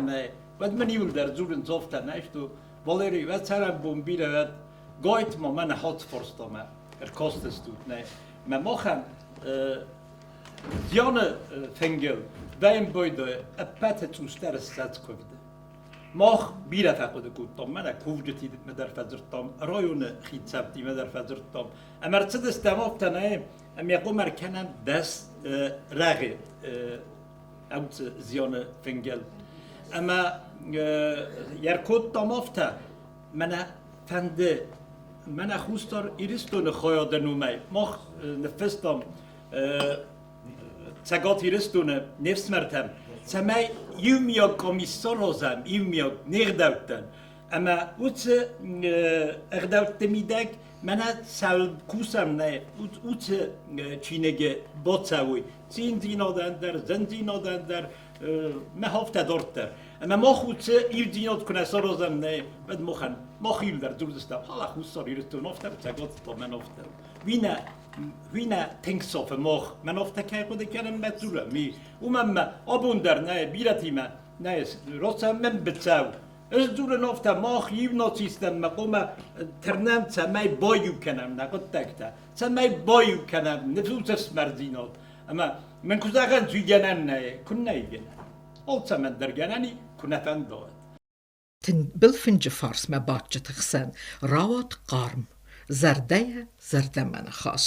J: уӕд мын иуылдӕр дзурын афтӕ нӕ что Валерий, уӕ цӕрӕнбон бирӕ уӕд, гайт ма мӕнӕ хац фарстамӕ ӕркастыстут, нӕ. Мӕ махӕн зианы фынгыл баембойды ӕппӕты цъусдӕр ссӕдз куывды. Мах бирӕ фӕхъуыды кодтам, мӕнӕ кувджытимӕ дӕр фӕдзырдтам, районы хицӕуттимӕ дӕр фӕдзырдтам. Ӕмӕ ӕрцыдыстӕм афтӕ нӕ, ӕмӕ хъуамӕ ӕркӕнӕм 10 рӕгъы ӕвцы зианы фынгыл. Ӕмӕ ӕркодтам афтӕ, мӕнӕ фӕнды, мӕнӕ Хуссар Ирыстоны хайады номӕй мах ныффыстам Цӕгат Ирыстоны не фсымӕртӕм, цӕмӕй иумиаг къамис саразӕм, иумиаг не гъдӕуттӕн. Ӕмӕ уыцы ӕгъдӕутты мидӕг Мӕнӕ цӕуыл кусӕм, нӕ уыцы чиныджы бацӕуй циндзинад ӕндӕр, зындзинад ӕндӕр, мӕ афтӕ дарддӕр. Ӕмӕ мах уыцы ивдзинад куы нӕ саразӕм, нӕ, уӕд махӕн мах иуылдӕр дзурдзыстӕм, ала Хуссар Ирыстон афтӕ, Цӕгат та мӕн афтӕ. Уый нӕ, уый нӕ тынг сафы мах, мӕн афтӕ кӕй хъуыды кӕнӕм, мӕ дзурӕм, уый. Уымӕн мӕ абон дӕр нӕ бирӕтимӕ нӕ рацӕм мӕн быцӕу. Ӕз дзурын афтӕ, мах иу нацистӕм хъуамӕ тырнӕм, цӕмӕй баиу кӕнӕм нӕ хъуыддӕгтӕ, цӕмӕй баиу кӕнӕм нывзуц ӕфсымӕрдзинад. Ӕмӕ мын куы зӕгъӕн, уый гӕнӕн нӕй, куыннӕ и гӕнӕн? Алцӕмӕн дӕр гӕнӕн и, куы нӕ фӕнда, уӕд.
A: Тымбыл фынджы фарсмӕ бадджыты хсӕн рауад хъарм, зӕрдӕйӕ зӕрдӕмӕ ныхас.